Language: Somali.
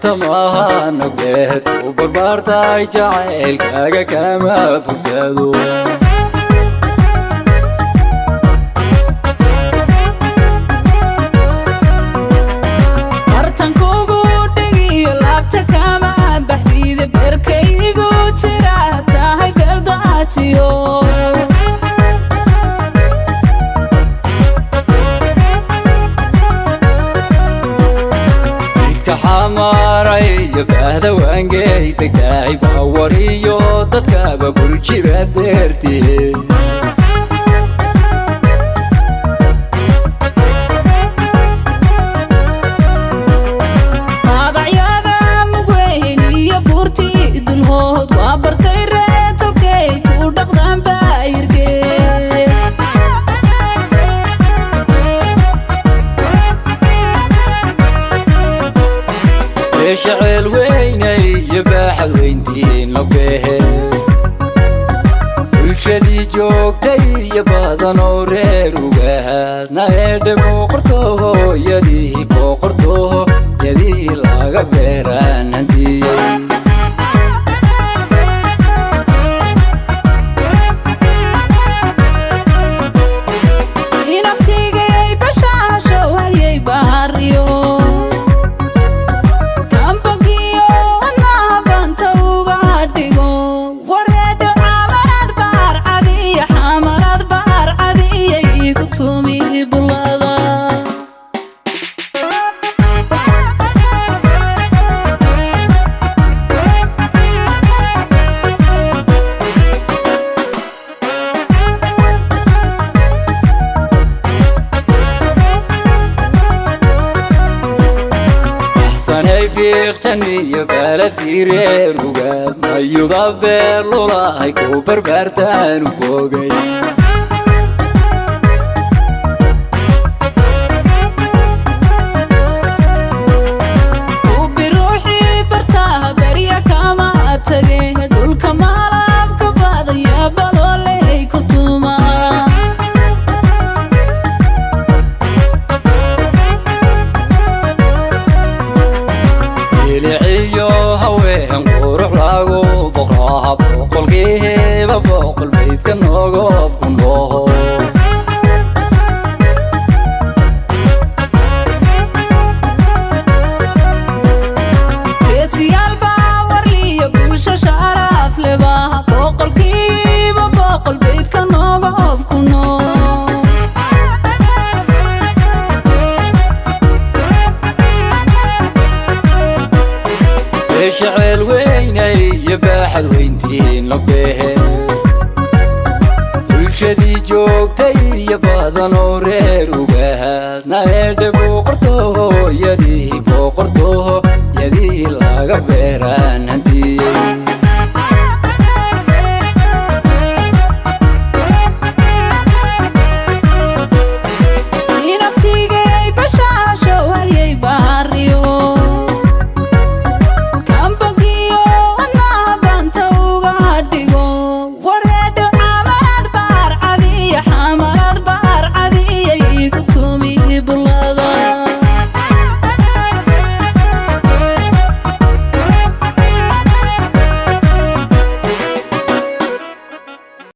Bartamaha nogbeed ku barbaartay jacaylkaaga kama bogsado. Tartankugu dhigiyo laabta kama baxdiida, beerkaygu jira tahay beeldaajiyo. Jidka xamaaray iyo baahda waangey degtahay baawar iyo dadkaba burjiba deertii. Taabacyada mugweyn iyo buurtii dulhood waa bartay reetalkay ku dhaqdaan baayirge. Beeshaceel weynay iyo baaxad weyntiin nogbehe, bulshadii joogtay iyo badanoo reer ugahaadna eedhe boqortooyadii, boqortooyadii laga beeraan hantiyey. Inabtigay bashaasho hayay baariyo kambagiyo wadnaha banta uga dhigo wareedho xamarad baarcadiyo, xamarad baarcadiyo igu tumi bulada. Axsanay fiiqjan iyo baaladkii reer ugaas mayuda beer lulahay ku barbaartaan u boogay. Ubi ruuxii bartaa barya kama tage, dhulka maalabka badaya balooley ku tuma. Iliciyo haween qurux lagu boqraha, boqolkiiba boqol baydka noogob ku nooho. Geesiyaal baa warliyo bulsho sharaf leba, 100% baydka noogob ku nool. Beeshaceel weynay iyo baaxad weyntiin nogbehe, bulshadii joogtay iyo badanoo reer ugahaadna eedhe boqortooyadii, boqortooyadii laga beeraan hantiyey.